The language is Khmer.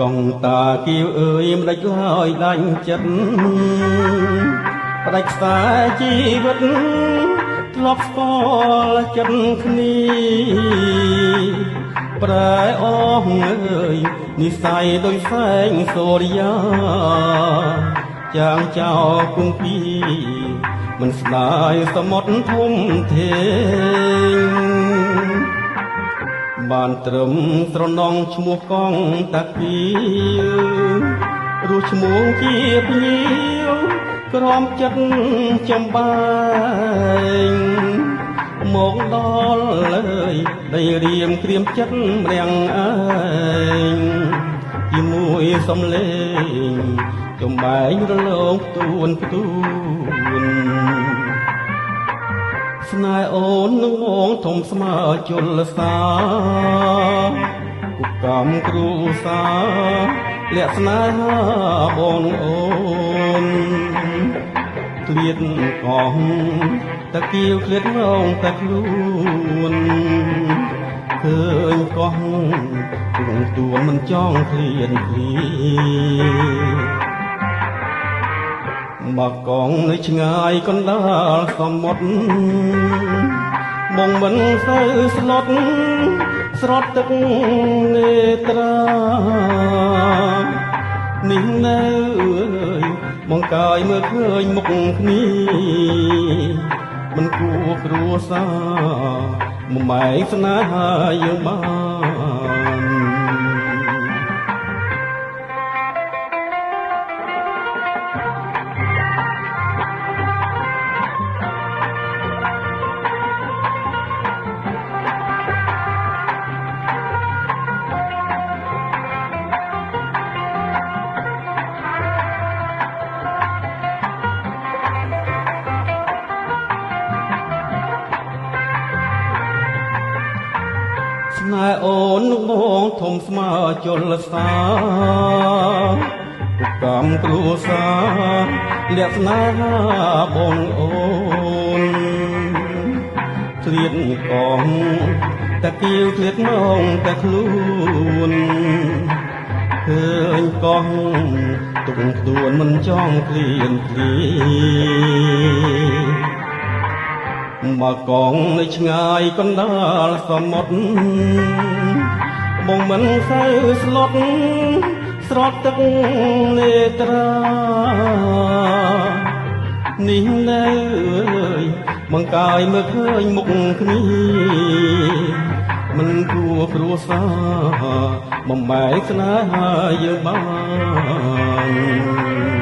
កងតាគៀវអើយមិនដេចឡើយដាញ់ចិត្តផ្ដាច់ខ្សែជីវិតធ្លាប់ស្គាល់ចិត្តគ្នាប្រែអស់អើយនិស័យដូចសែងសូរិយាចាងចោលគង្ពីមិនស្ដាយសមុទ្រធំធេងបានត្រឹមស្រណងឈ្មោះកងតាគៀវរស់ឈ្មោះជាភ្ញៀវក្រំចិត្តចំបែងមកដល់លើយដីរៀមក្រៀមចិត្តម្រាំងឯងជាមួយសំលេងចំបែងរលោងផ្ទួនផ្ទួនស្នេហ៍អូននឹងបងធំស្មើជលសាគុកម្មគ្រូសាលាក់ស្នេហាបងអូនឃ្លាតកងតាគៀវឃ្លាតងងតែខ្លួនឃើញកោះគងទួនមិនចង់ឃ្លានឃ្លាមកកងនៅឆ្ងាយកណ្ដាលសមុទ្របងមិនសូវស្លុតស្រត់ទឹកនេត្រានេះនៅបងកាយមើលឃើញមុខគ្នាមិនគួរគ្រួសារមបែកស្នេហាយើងបានស្នេហ៍អូននឹងបងធំស្មើជលសាគុកម្មគ្រួសារលាក់ស្នេហាបងអូនឃ្លាតកងតាគៀវឃ្លាតមងតែខ្លួនឃើញកងទុកខ្លួនមិនចង់ឃ្លានឃ្លាមកកងនៅឆ្ងាយកណ្ដាលសមុទ្របងមិនសូវស្លុតស្រត់ទឹកនេត្រានេះនៅបងកាយមើលឃើញមុខគ្នាមិនគួរគ្រួសារបំបែកស្នេហាយើងបាន។